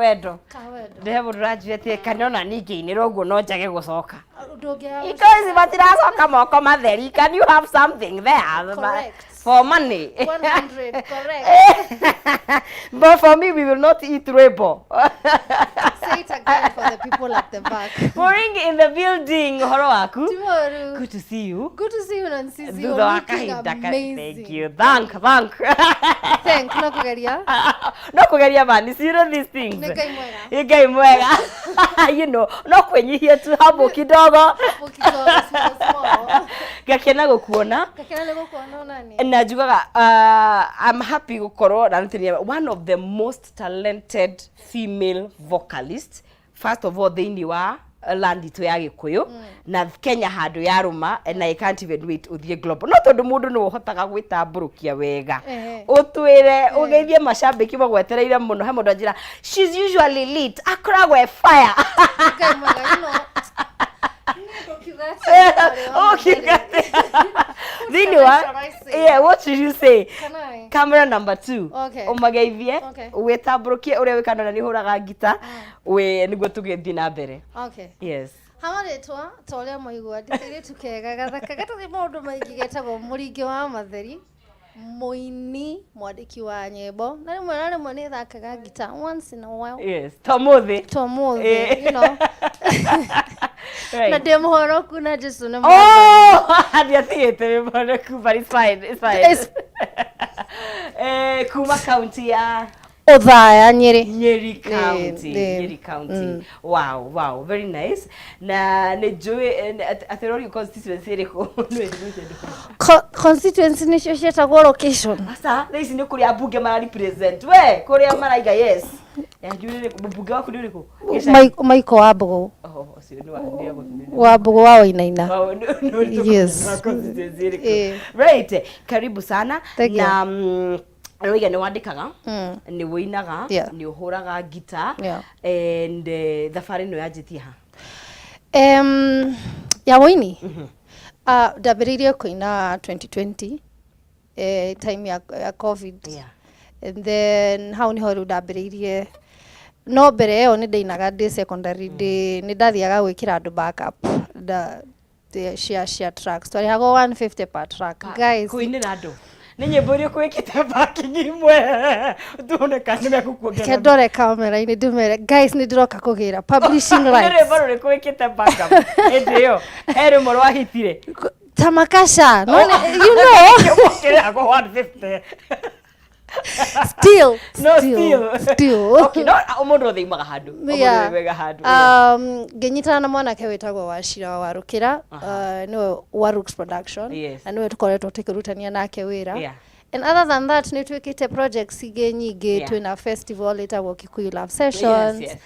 Wendo. Kawendo. Ndĩhe mũndũ ũranjia atĩ kana ona niĩ ingĩinĩra ũguo no njage gũcoka. Ndũngĩaga. Because matiracoka moko matheri. Can you have something there? Correct. For money. 100 correct. But for me, we will not eat rwĩmbo. Say it again for the people at the back. Mũringi in the building, ũhoro waku? Tomorrow. Good to see you. Good to see you, Nancy. You're Thutha wa looking kahinda amazing. Thank you. Thank, thank. Thank, no kugeria. No kugeria, man. You know these things. Nĩ Ngai mwega. Nĩ Ngai mwega. No kwĩnyihia tu hapo kidogo. Hapo kidogo, small, small. Ngakena gũkuona. Ngakena nĩ gũkuona onani. Na njugaga I'm happy gũkorwo na nĩ one of the most talented female vocalist, first of all, thĩinĩ wa land itũ ya Gĩkũyũ na Kenya handũ yarũma, and I can't even wait ũthiĩ global, no tondũ mũndũ nĩ ũhotaga gwĩtambũrũkia wega. Ũtwĩre ũgeithie macambĩki magwetereire mũno. He mũndũ anjĩra she's usually lit, akoragwo e fire. Ngai mwega. Nĩ ngũkiuga atĩa? Ũkiuga atĩa? Thĩinĩ wa Shall I say? Yeah, what should you say? Can I? Camera number two. Okay. Ũmageithie. Okay. Wĩtambũrũkie ũrĩa wĩkana na nĩ ũhũraga ngita wĩ nĩguo tũgĩthiĩ na mbere. Okay. Yes. Hama rĩtwa ta ũrĩa mwaigua, ndĩ kairĩtu kega gathaka gatarĩ maũndũ maingĩ, getagwo Mũringi wa Matheri, mũini, mwandĩki wa nyĩmbo, na rĩmwe na rĩmwe nĩ thakaga ngita once in a while. Yes, to mũthĩ. To mũthĩ. Na ndĩ mũhoroku na Jesu nĩ Oh, ndiatigĩte wĩ but it's fine, it's fine. Kuma kaunti ya? Ũthaya, Nyĩrĩ. Nyeri County. Nyeri County. Wow, very nice. Na nĩ njũĩ atĩ rori constituency ĩrĩkũ? Nĩ ndĩkũ? Constituency nĩcio ciĩtagwo location. Asa, thaa ici nĩ kũrĩa ambunge mara represent. We, kũrĩa maraiga, yes. Ya njũĩ rĩrĩkũ, mbunge waku nĩ ũrĩkũ? Gĩcagi. Maiko wa Mbũgũ. Oh, ũcio nĩ wa nĩ Wa Mbũgũ wa Wainaina. Wow, no, constituency ĩrĩkũ? Right, karibu sana. Thank you. Na nĩwaiga nĩ wandĩkaga, nĩ wĩinaga, nĩ ũhũraga ngita, and thabarĩ ĩno yanjĩtie ha? Ya wũini, ndambĩrĩirie kũina 2020, time ya COVID. And then hau niho rĩu ndambĩrĩirie, no mbere ĩyo nĩ ndainaga ndĩ secondary, ndĩ nĩ ndathiaga gwĩkĩra andũ backup nda cia tracks, twarĩhagwo 150 per track, guys. Kũinĩra andũ nĩ nyĩmbo iria kwĩkĩte backing imwe tuone kana nĩ mekũkuongerera. Ke ndore kamera-inĩ ndĩmere, "Guys, nĩ ndĩroka kũgĩra publishing Nĩ rights." rwĩmbo rũrĩkũ wĩkĩte backup hĩndĩ ĩyo? He rwĩmbo rwahitire? Tamakasha, no nĩ- Kĩrĩhagwo 150. Still. No. Still. Still. Still. Okay, no mũndũ othe imaga handũ. O mũndũ oimaga handũ, yeah. Ngĩnyitana na mwanake wĩtagwo Wacira wa Rũkĩra, nĩwe wa Rooks Production, na nĩwe tũkoretwo tũkĩrutania nake wĩra. And other than that, nĩ twĩkĩte projects ingĩ nyingĩ. Twĩna festival ĩtagwo Kikuyu Love Sessions,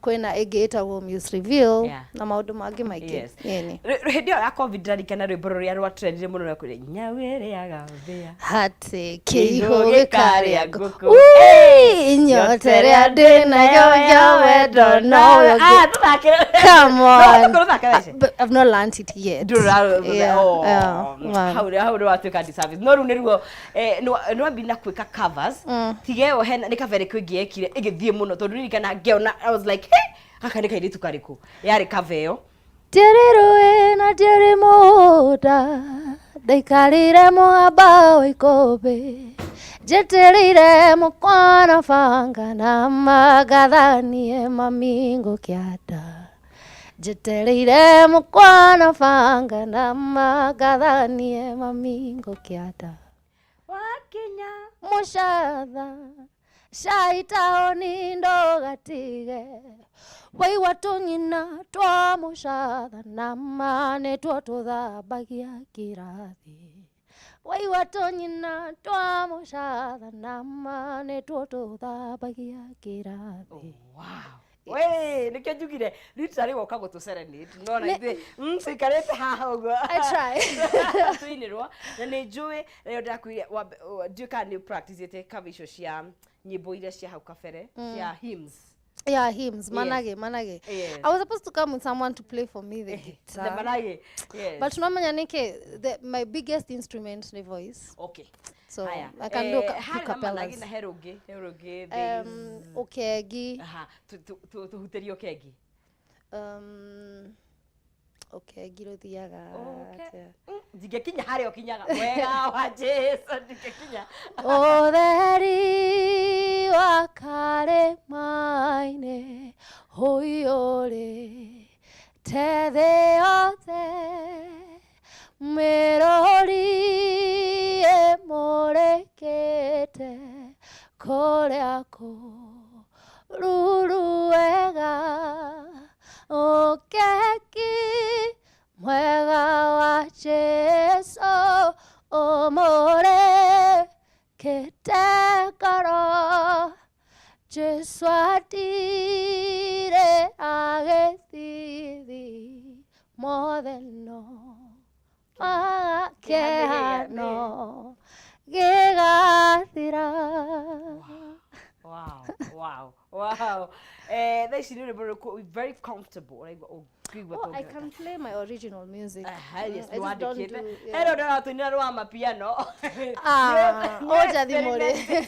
kwĩna ĩngĩ ĩtagwo Muse Reveal, na maũndũ mangĩ maingĩ. Ĩni. Hĩndĩ ĩyo ya COVID, ndarikana rwĩmbo rũrĩa rwatrendire mũno rwa kwĩra nyau ĩrĩaga mbĩa. Hatĩ kĩihũ kĩihũ gĩkarĩa gĩkarĩa ngũkũ. ngũkũ. Ui, inyota ĩrĩa ndĩ nayo ya wendo nowe Ah, tũthakĩre. Come on. No, tũthake thaa ici. But I've not learnt it yet. Yeah. Hau hau nĩ watuĩka disservice, no rĩu nĩruo nĩ wambi na gwĩka covers. Tiga ĩyo, hena nĩ cover ĩrĩkũ ĩngĩ yekire ĩgĩthiĩ mũno? Tondũ ririkana ngĩona, I was like, "Hey, gaka nĩ kairĩtu karĩkũ?" Yarĩ cover ĩyo. Ndĩrĩ rũĩ na ndĩrĩ mũgũnda, ndaikarire mũgamba wa ikũmbĩ, njetereire mũkwana banga na magathanie mamingo kĩanda, njetereire mũkwana banga na magathanie mamingo kĩanda. Wakinya Mũcatha cai taũni ndũgatige waigua tũnyina twa mũcatha na ma nĩtuo tũthambagia kĩrathi, waigua tũnyina twa mũcatha na ma nĩtuo tũthambagia kĩrathi. Wow. We, nĩkĩo njugire literally woka gũtũ serenade, nona ithuĩ tũikarĩte haha ũguo. I try. Tũinĩrwo na nĩ njũĩ rĩo ndakwĩire ndiũĩ kana nĩ practice ĩte cover icio cia nyĩmbo iria cia hau kabere cia hymns. Yeah, hymns, manage manage. I was supposed to come with someone to play for me the The guitar. Manage, yes. But nomenya nĩkĩ, my biggest instrument ni voice. So Haya. I can do Eh, few harĩ na managi capellas. na he rũngĩ, he rũngĩ there is- Ũkengi. Aha, tũhutĩrie ũkengi. Ũkengi rũthiaga atĩa? Ndingĩkinya harĩa ũkinyaga wega wa Jesu, ndingĩkinya. Ũtheri wa karĩma-inĩ ũiyũrĩte thĩ yothe, mĩrũri ĩmũrĩkĩte kũrĩa kũruru wega, ũkengi mwega wa Jesu ũmũrĩkĩte ngoro. Jesu atire agĩthithi mothe no makehano gĩgathira. Wow. Thaa ici nĩ rwĩmbo rũrĩkũ very comfortable ũraigua ũngĩigua? Oh, I can play my original music. Aha, yes, I just don't nĩwandĩkĩte. do, yeah. Hero ndĩratũinĩra rwa mapiano. Ah, oja thimũ-rĩ.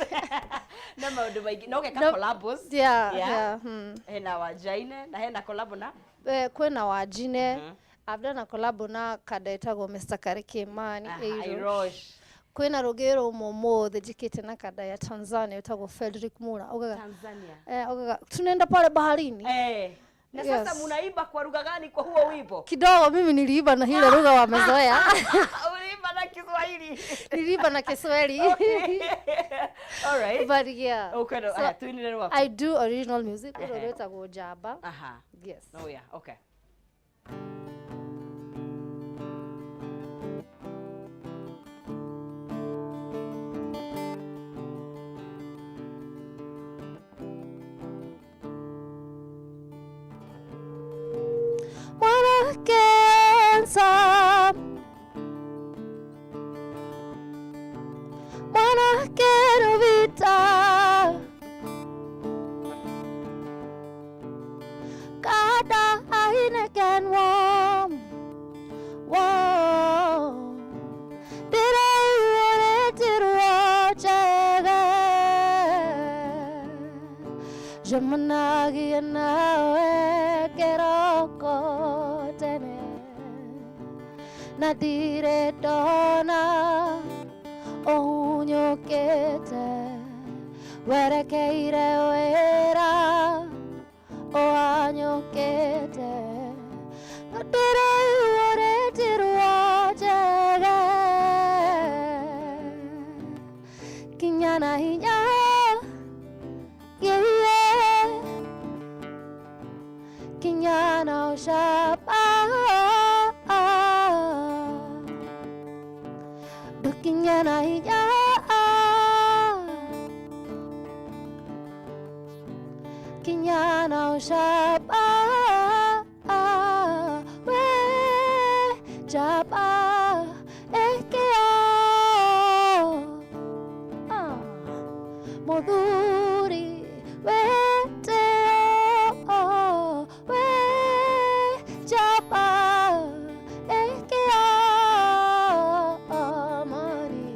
Na maũndũ maingĩ na ũgeka No, collabos. Yeah. Hena Wanjaine na hena collabo na Kwĩna Wanjine. I've done a collabo na kada ĩtagwo Mr. Karikimani. Aha, Irosh. Kwĩna rũngĩ rũmwe ũmũthĩ njĩkĩte na kada ya Tanzania ĩtagwo Frederick Mura. Ugaga Tanzania. Ugaga tunaenda pale baharini. Na sasa Yes. munaimba kwa lugha gani kwa huo wimbo? Kidogo mimi niliimba na ile lugha wamezoea. Uliimba na Kiswahili? Niliimba na Kiswahili. All right. But yeah. Okay, no, So, aya, tuinire rwaku. I do original music. Uru Ehe. rwĩtagwo Njamba. Aha. Yes. Oh yeah, okay. Mwanake handsome, mwanake Novita, kada Heineken warm, warm. Ndĩraiguo njega njemanagia nawe kĩroko tene na ndirĩ ndona ũhunyũkĩte werekeire wĩra ũhanyũkĩte na ndĩraigua rĩtirwo njega kinya na hinya, yeah. Kinya na ũcamba ndũkinya na hinya kinya na ũcamba we njamba ĩkĩo. Ah, mũthuri wĩtĩo we njamba ĩkĩo mani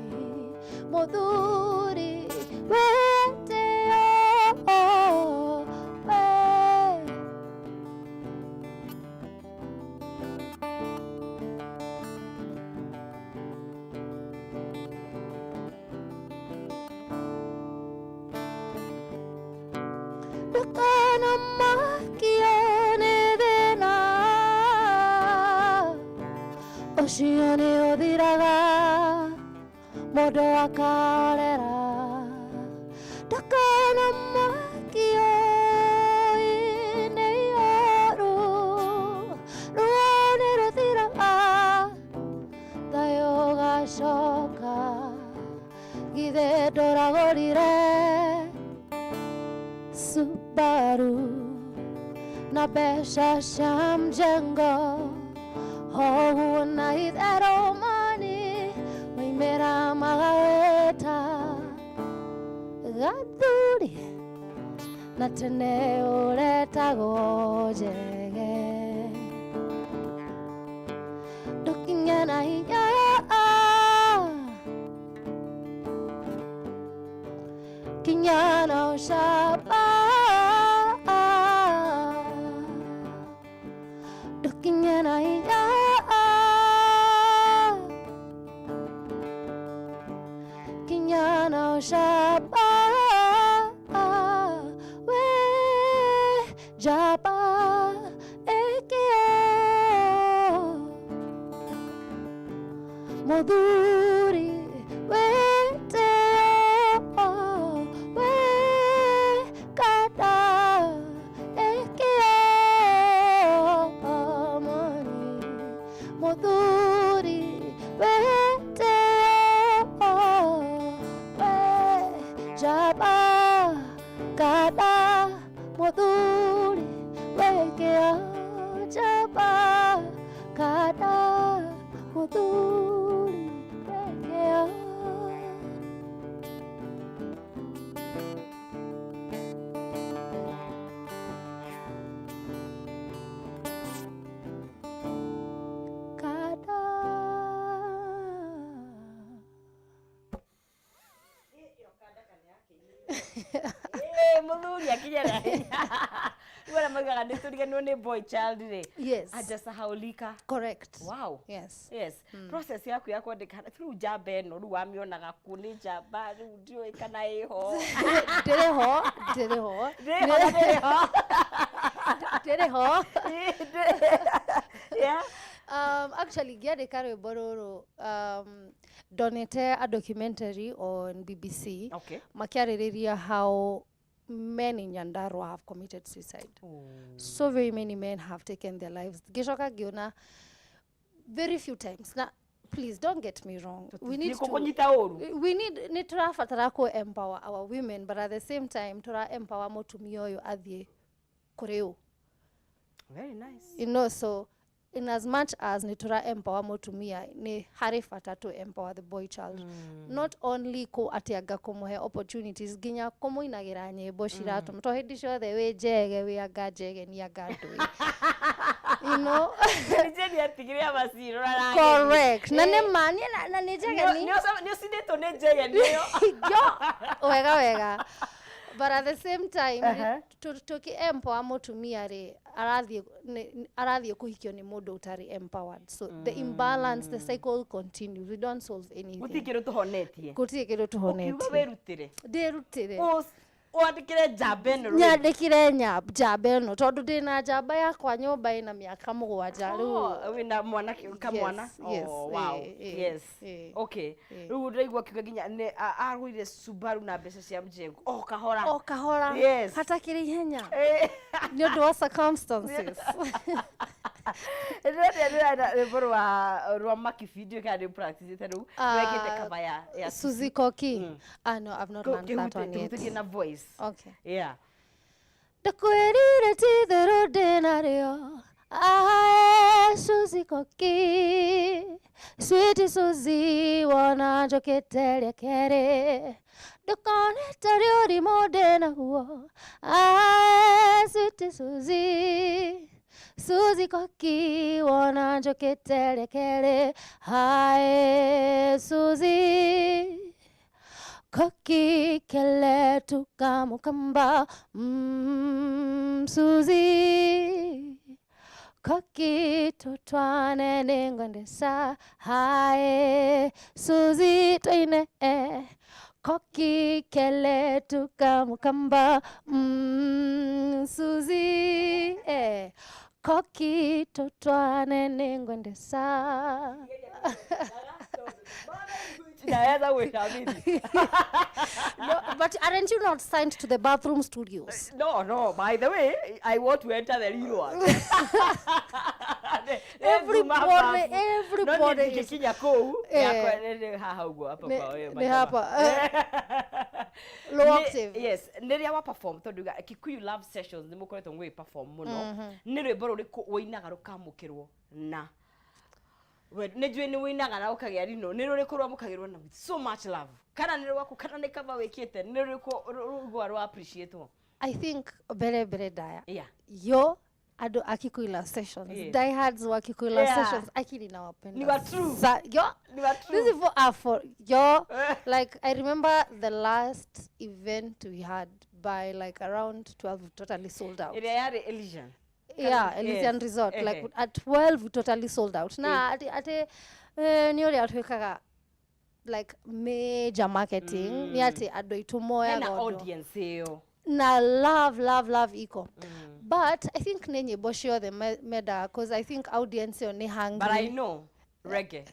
mũthuri wĩtĩo we. Ndũkanamakio nĩ thĩna ũcio nĩ ũthiraga mũndũ akarera. Ndũkanamakio nĩ ũru, ruo nĩ rũthiraga thayũ ũgacoka. Githĩ ndũragũrire Subaru na mbeca cia mjengo? Ũguo na itherũ mani waimĩra magawĩta gathuri na tene ũretagwo njege ndũkinye na hinya. Kinya na ũcamba, ndũkinye na hinya. Kinya na ũcamba, we njamba ĩkĩo. Mũthuri wĩtĩo, we kanda ĩkĩo mani. Mũthuri wĩtĩo, we njamba kanda. Mũthuri wĩkĩo, njamba kanda, mũthuri wĩkĩo. Kanda. Mũthuri akinye na hinya. Rĩu arĩa maugaga nĩ tũriganĩrwo nĩ boy child rĩ, hajasahaulika. Correct. Wow. Yes. Yes. Process yaku ya kwandĩka rĩu njamba ĩno, rĩu wamĩonaga kũ? Nĩ njamba rĩu, ndiũĩ kana ĩho. Ndĩrĩ ho, ndĩrĩ ho. Ndĩrĩ ho na ndĩrĩ ho. Ndĩrĩ ho. Actually ngĩandĩka rwĩmbo rũrũ, ndonete a documentary on BBC makĩarĩrĩria how men in Nyandarua have committed suicide. So very many men have taken their lives. Ngĩcoka ngĩona very few times. Na please don't get me wrong. We need to kũnyita ũru. We need, nĩ tũrabatara kũ empower our women, but at the same time tũra empower mũtumia ũyũ athiĩ kũrĩ ũ? Very nice. So in as much as nĩ tũra empower mũtumia, nĩ harĩ bata to empower the boy child, not only kũ atĩ anga kũmũhe opportunities, nginya kũmũinagĩra nyĩmbo ciratũma to hĩndĩ ciothe wĩ njege, wĩ anga njege ni anga ndũĩ. Jeni atigire amaciro. Correct, na nĩ ma niĩ na nĩ njege ni. Nĩ ũcindĩtwo nĩ njege nĩyo. Yo, wega wega, but at the same time tuki empower mũtumia rĩ, arathiĩ kũhikio nĩ mũndũ ũtarĩ empowered, so the imbalance, the cycle continues. We don't solve anything. Gũtirĩ kĩndũ tũhonetie. Gũtirĩ kĩndũ ũkiuga tũhonetie. Wĩrutĩre. Ndĩrutĩre. Wandĩkĩre njamba ĩno rwĩmbo. Nyandĩkire njamba ĩno tondũ ndĩna njamba yakwa nyũmba ĩna mĩaka 7 rĩu. Oh, wĩna mwana, kamwana? Yes. Oh, wow. Yes. Okay. Rĩu ndĩraigua kiuga nginya nĩ agũire Subaru na mbeca cia mjengo o kahora. O kahora. Hatakĩrĩ ihenya nĩ ũndũ wa circumstances. Ndĩrenda rwĩmbo rwa Makibi, ndiũĩ kana nĩ practice rĩu wekĩte cover ya Suzy Koki. Ah, no, I've not learned that one yet. Kĩhutĩtie na voice. Okay. Yeah. Ndakwĩrire ti-itherũ ndĩnarĩo. Ae Suzy Koki, Sweet Suzy, wona njũkĩte rĩa kerĩ, ndũkone tarĩ ũrimũ ndĩnaguo. Ae Sweet Suzy, Suzy Koki, wona njũkĩte rĩa kerĩ. Ae Suzy Koki kele tukamukamba, Suzy Koki tutwane ningwendesa. Hae Suzy twine Koki kele tukamukamba, Suzy Koki tutwane ningwendesa. Naweza gwĩcamini. No, but aren't you not signed to the bathroom studios? No, by the way, I want to enter the real one. Everybody is- Ngĩkinya kũu yakwa nĩ haha ũguo hapa kwa wewe nĩ majama. hapa, low octave. Yes, rĩrĩa wa perform, tondũ Kikuyu Love Sessions nĩ mũkoretwo mũgĩ perform mũno, nĩ rwĩmbo rũrĩkũ ũinaga rũkamũkĩrwo na nĩ njũĩ nĩ ũinaga na ũkagĩa rino, nĩ rũrĩkũ rwamũkagĩrwo na with so much love, kana nĩ rwaku kana nĩ cover wĩkĩte, nĩ rũrĩkũ rũigua rwa appreciate? I think mbere mbere ndaya yo. Andũ a Kikuyu Love Sessions, diehards wa Kikuyu Love Sessions, akili nawapenda. Ni wa true. Yo, Ni wa true. these people are for yo. Like, I remember the last event we had, by like around 12 we totally sold out. Ĩrĩa yarĩ Elysian. Yeah, Elysian Resort. Like, at 12 we totally sold out. Na ati nĩ ũrĩa twĩkaga like major marketing, nĩ atĩ andũ aitũ hena moyaga ũndũ audience ĩyo. Na love, love, love iko, but I think nĩ nyĩmbo ciothe mendaga, 'cause I think audience ĩyo nĩ But I hungry. know reggae.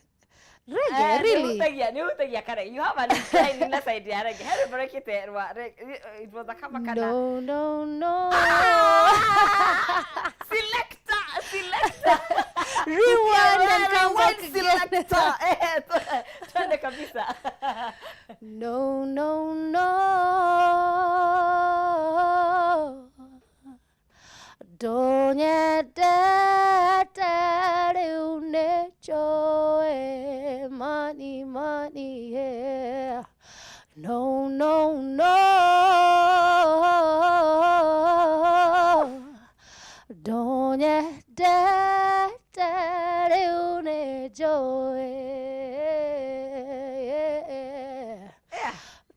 Reggae, really? Nĩ hutagia kana you have an incline na side ya reggae. He rwĩmbo rwĩkĩte rwa it was a cover kana? No, no, no. Selector, selector. Rewind and come back Rewind, again. selector. Twende kabisa. No, no, no. Ndũnyendete rĩu nĩ njũĩ. Money, money, yeah. No, no, no. Ndũnyendete rĩu nĩ njũĩ.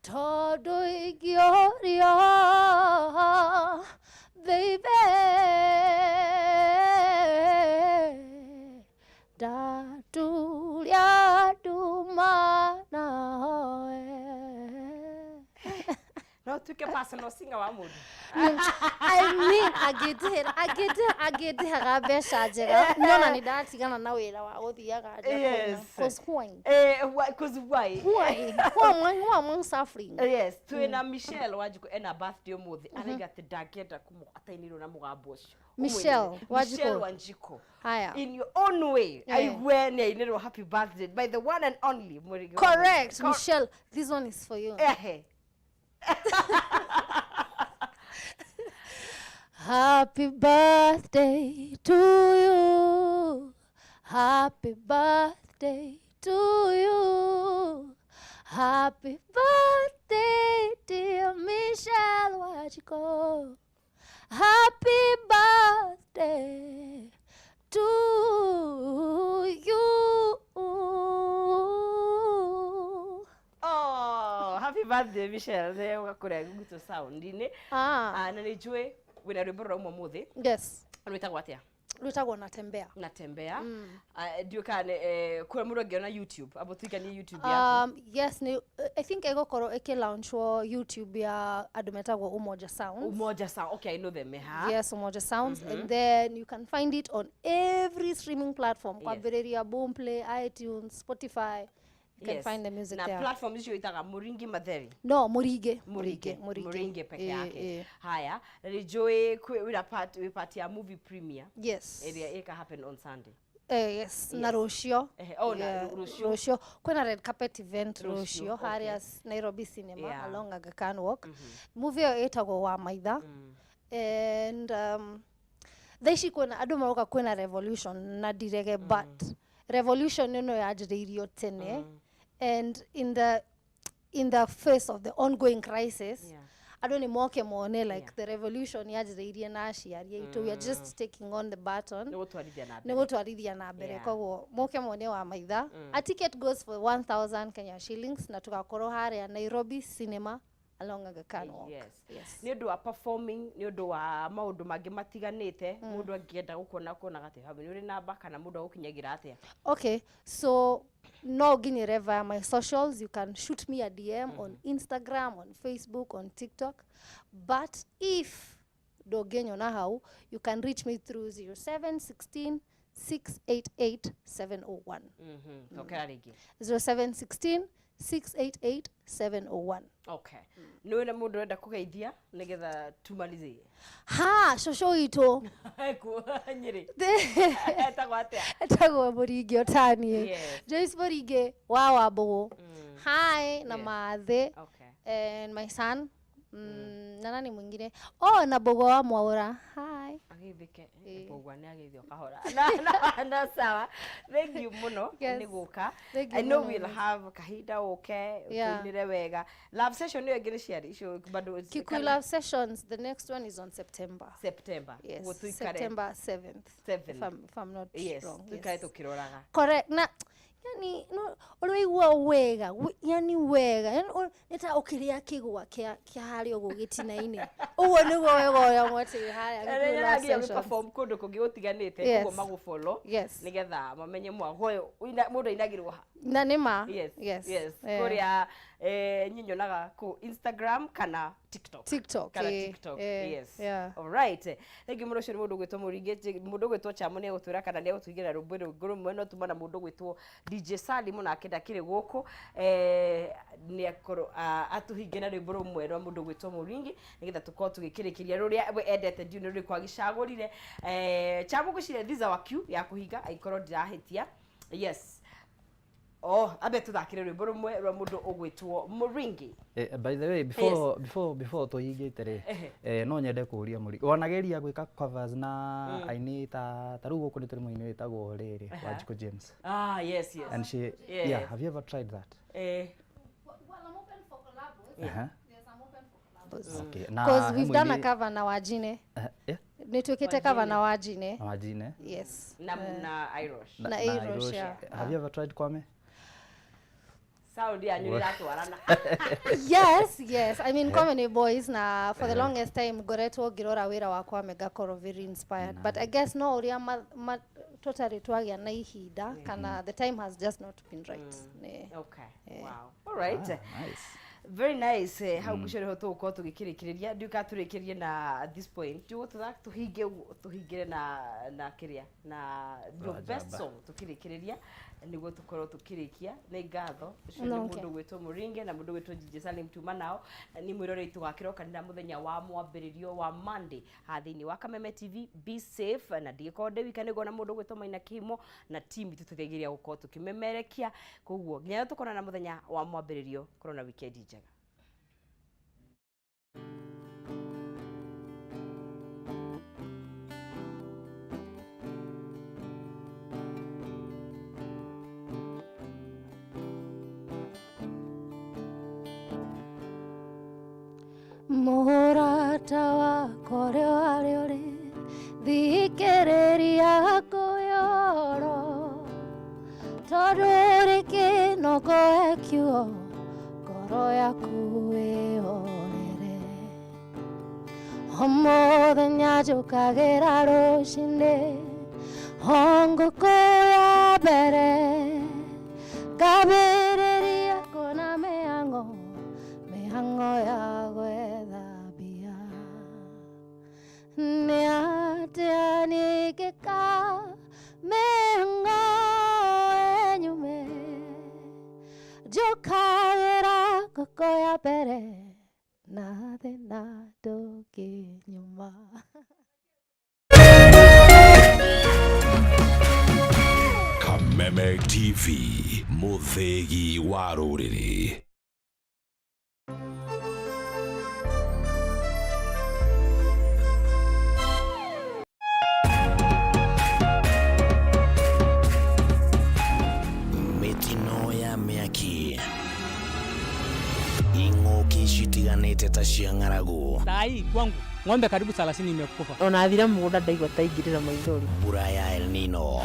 Tondũ ingĩũrio, baby, ndaturia nduma nawe. No tuĩke personal singer wa mũndũ. I mean, angĩndĩhaga mbeca njega, nĩona nĩ ndatigana na wĩra wa gũthiaga nja kũina. 'Cause why? 'Cause why? Why? Who am I suffering? Yes, twĩna Michelle Wanjikũ, ena birthday ũmũthĩ, araiga atĩ ndangĩenda atainĩrwo na mũgambo ũcio. Michelle Ũmũinĩre. Wanjikũ. Michelle Wanjikũ. Haya. In your own way, aigue nĩ ainĩrwo happy birthday by the one and only Mũrĩngĩ wa Correct. Mũrĩngĩ. Michelle, this one is for you. Ehe. Happy birthday to you. Happy birthday to you. Happy birthday, dear Michelle Wanjikũ. Happy birthday to you. Oh, happy birthday, Michelle. Nĩ ũgakũrĩa Guto Sound-inĩ. Ah. Ah, na nĩ njũĩ wĩna rwĩmbo rũrauma ũmũthĩ. Yes. Rwĩtagwo atĩa? Rwĩtagwo Natembea. Natembea. Ah, ndiũĩ kana kũrĩa mũndũ angĩona YouTube, abo tuikanie YouTube yaku. Yes, nĩ, I think ĩgũkorwo ĩkĩlaunchwo YouTube ya andũ metagwo Umoja Sounds. Umoja Sound. Okay, I know them. Ha. Yes, Umoja Sounds. And then you can find it on every streaming platform. Kwambĩrĩria Boomplay, iTunes, Spotify. You can find the music Na there. Platform icio itaga Muringi Matheri? No, Mũringe. Muringe. Mũringe. Muringe peke yake. Haya, na nĩ njũĩ wĩna part, wĩ part ya movie premiere ĩrĩa ĩka happen on Sunday. Yes, na rũcio. Ehe, oh, na rũciũ. Rũcio kwĩna red carpet event. Rũciũ, Rũcio harĩa Nairobi Cinema, along Aga Khan Walk. Movie ĩyo ĩtagwo Wa Maitha, and thaa ici kwĩna andũ maroka kwĩna revolution na ndirege, but revolution ĩno yanjĩrĩirio tene, and in the face of the ongoing crisis, andũ nĩ moke mone like the revolution yanjĩrĩirie na aciari aitũ. We are just taking on the baton. Nĩ gũtwarithia na Nĩ mbere. Gũtwarithia na mbere. Koguo moke mone Wa Maitha. A ticket goes for 1000 Kenya shillings, na tũgakorwo harĩa Nairobi Cinema along Aga Khan Walk. Yes. Nĩ ũndũ wa performing, nĩ ũndũ wa maũndũ mangĩ matiganĩte, mũndũ angĩenda gũkuona kuonaga atĩa? Hau nĩ ũrĩ namba kana mũndũ agũkinyagĩra atĩa? Okay, so no nginyĩre via my socials. You can shoot me a DM on Instagram, on Facebook, on TikTok, but if ndũngĩnyona hau, you can reach me through 0716 688 701. Cokera rĩngĩ. 0716 688 701. Okay, nĩ wĩna mũndũ ũrenda kũgeithia nĩgetha tumalizie? Ha, cũcũ witũ. Kuo Nyĩrĩ etagwo atĩa? Etagwo Mũringi otaniĩ. Joyce Mũringi wa Wambũgũ, hi, na Mathĩ and my son. Na nani mwingine? Oh, na Bogo wa Mwaura. Hi. Agithike. Ĩĩ. Bogwa nĩ agithio kahora. Na sawa, thank you mũno. Yes. Nĩ gũka. Thank you I know mũno. we'll have kahinda ũke Yeah. tũinĩre wega. Love session ĩyo ĩngĩ nĩ ciarĩ icio bado? Kikuyu Love Sessions, the next one is on September. September. Yes. Ũguo tũikare September 7th. 7th. If I'm not Yes. wrong. Tũikare Yes. tũkĩroraga. Correct. Na yani no ũrĩa wega yani wega yani nĩ ta ũkĩrĩa kĩgwa kĩa harĩa ũguo gĩtina-inĩ, ũguo nĩguo wega ũrĩa mwatĩire harĩa Kikuyu Love nginya Sessions. perform kũndũ kũngĩ gũtiganĩte. Yes. Koguo magũfollow Yes. nĩgetha mamenye mwago ũyũ mũndũ ainagĩrwo ha. Na nĩ ma. Yes. Yes. Yes. Eh. Kũrĩa niĩ nyonaga kũ Instagram kana TikTok. TikTok, kana eh, TikTok. eh, Yes. yeah. Alright, thank you mũno. Ũcio nĩ mũndũ ũgwĩtwo Mũringĩ, mũndũ ũgwĩtwo Chamo nĩ egũtwĩra kana nĩ egũtũigĩra rwĩmbo rũngĩ rũmwe, no tuma na mũndũ ũgwĩtwo DJ Salim nake ndakĩrĩ gũkũ, nĩ akorwo atũhinge na rwĩmbo rũmwe rwa mũndũ ũgwĩtwo Mũringi nĩgetha tũkorwo tũgĩkĩrĩkĩria rũrĩa we endete. Ndiũ nĩ rũrĩkũ agĩcagũrire. Chamo, ngwĩciria this is our cue ya kũhinga angĩkorwo ndirahĩtia. Yes. Oh, ambe tũthakĩre rwĩmbo rũmwe rwa mũndũ ũgwĩtwo Mũringi. By the way, before tũhingĩte rĩ, Ehe. no nyende kũria mũri wanageria gwĩka covers na aini ta rĩu gũkũ nĩ tũrĩ mũini wĩtagwo rĩrĩ Wanjikũ James? Ah, yes. And she Yeah. yeah, have you ever tried that? Well, I'm open for collabos. Yes, I'm open for collabos. Okay, na Because he we've done a mũini- cover na Wajine. Yeah. Nĩ twĩkĩte cover na Wajine. Na Wajine. Yes. Na Irish. Na Irish, yeah. Have you ever tried Kwame? Sound yanyu iratwarana. Yes, I mean, Kwame ni boys na for the longest time ngoretwo ngĩrora wĩra wa Kwame ngakorwo very inspired, but I guess no ũrĩa tũtarĩ twagĩa na ihinda kana the time has just not been right. Nĩ- Okay, wow, all right. Ah, nice. Very nice. Hau ngwĩciria nĩho tũgũkorwo tũgĩkĩrĩkĩrĩria. Ndiũĩ kana tũrĩkĩrie na at this point tũgũtũtha tũhinge ũguo, tũhingĩre na kĩrĩa na your best Rajaba. song tũkĩrĩkĩrĩria nĩguo tũkorwo tũkĩrĩkia. Nĩ ngatho. Ũcio nĩ No, okay. mũndũ gwĩtwo Mũringe na mũndũ gwĩtwo DJ Salim tuma nao na nĩ mwĩroreri. Tũgakĩroka na mũthenya wa mwambĩrĩrio wa Monday ha thĩinĩ wa Kameme TV. Be safe na ndigĩkorwo ndĩ wika, nĩguo na mũndũ gwĩtwo Maina Kĩhimo na team itũ tũgeria gũkorwo tũkĩmemerekia. Koguo nginya tũkonana mũthenya wa mwambĩrĩrio, korwo na weekend njega. Mũrata wakwa ũrĩa warĩ ũrĩ thikĩrĩria ngũyoro tondũ ũrĩ kĩnoko ekiugo ngoro yaku ĩhorere. O mũthenya njũkagĩra rũcinĩ o ngũkũ ya mbere ngambĩrĩria kuona mĩhang'o mĩhang'o ya gwetha mbia. Nĩ atĩa ningĩka mĩhang'o ĩnyume? Njũkagĩra ngũkũ ya mbere na thĩna ndũngĩnyuma. Kameme TV, mũthĩgi wa rũrĩrĩ. Mĩtino ya mĩaki, ing'ũki citiganĩte ta cia ng'aragu. Saa hii kwangu ng'ombe karibu 30 imekufa. Ona thira mũgũnda ndaigua ta ingĩrĩra maithori. Mbura ya El Nino.